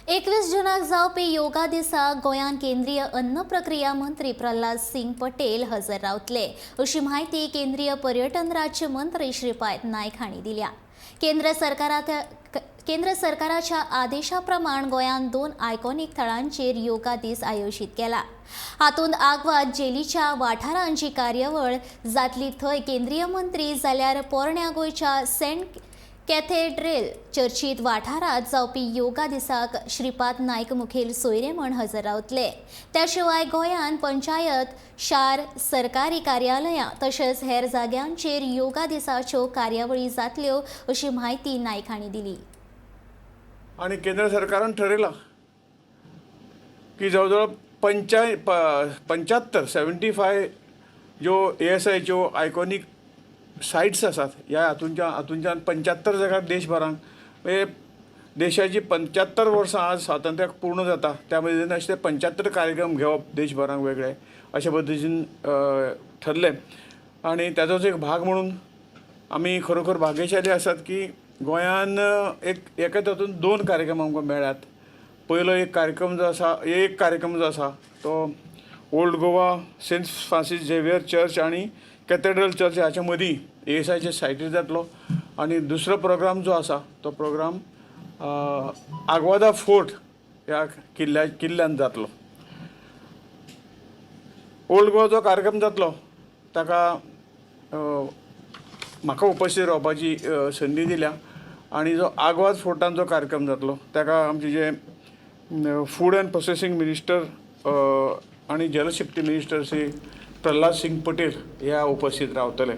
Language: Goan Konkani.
21 जुनाक जावपी योगा दिसा गोंयांत केंद्रीय अन्न प्रक्रिया मंत्री प्रल्हाद सिंग पटेल हजर रावतले, अशी म्हायती केंद्रीय पर्यटन राज्य मंत्री श्रीपाद नायक हांणी दिल्या. केंद्र सरकाराच्या आदेशा प्रमाण गोंयांत 2 आयकॉनीक थळांचेर योगा दीस आयोजीत केला. हातूंत आगवाद जेलीच्या वाठारांत जी कार्यावळ जातली थंय केंद्रीय मंत्री, जाल्यार पोरण्या गोंयच्या सेंट कॅथेड्रेल चर्चीत वाठारांत जावपी योगा दिसाक श्रीपाद नायक मुखेल सोयरे म्हण हजर रावतले. त्या शिवाय गोंयांत पंचायत, शार, सरकारी कार्यालयां तशेंच हेर जाग्यांचेर योगा दिसाच्यो कार्यावळी जातल्यो, अशी म्हायती नायक हांणी दिली. आनी केंद्र सरकारान ठरयलां की जवळ जवळ 75, 75 ज्यो एएसआयच्यो आयकॉनीक सायट्स आसात, ह्या हातूंच्यान 75 जाग्यार देशभरान, म्हणजे देशाची 75 वर्सां आज स्वातंत्र्याक पूर्ण जाता, त्या पद्दतीन अशे 75 कार्यक्रम घेवप देशभरान वेगळे अशे पद्दतीन ठरलें. आनी ताजोच एक भाग म्हणून आमी खरोखर भाग्यशाली आसात की गोंयान एका तातूंत 2 कार्यक्रम आमकां मेळ्ळ्यात. पयलो एक कार्यक्रम जो आसा, एक कार्यक्रम जो आसा तो old Goa Saint Francis Xavier church आनी कॅथेड्रल चर्च हाच्या मदीं एएसआयच्या सायटीर जातलो. आनी दुसरो प्रोग्राम जो आसा तो प्रोग्राम आगवादा फोर्ट ह्या किल्ल्यान जातलो. ओल्ड गोवा जो कार्यक्रम जातलो ताका म्हाका उपस्थित रावपाची संदी दिल्या. आनी जो आगवाद फोर्टान जो कार्यक्रम जातलो ताका आमचे जे फूड अँड प्रोसेसींग मिनिस्टर आनी जलशक्ती मिनिस्टर श्री प्रल्हाद सिंग पटेल ह्या उपस्थित रावतले.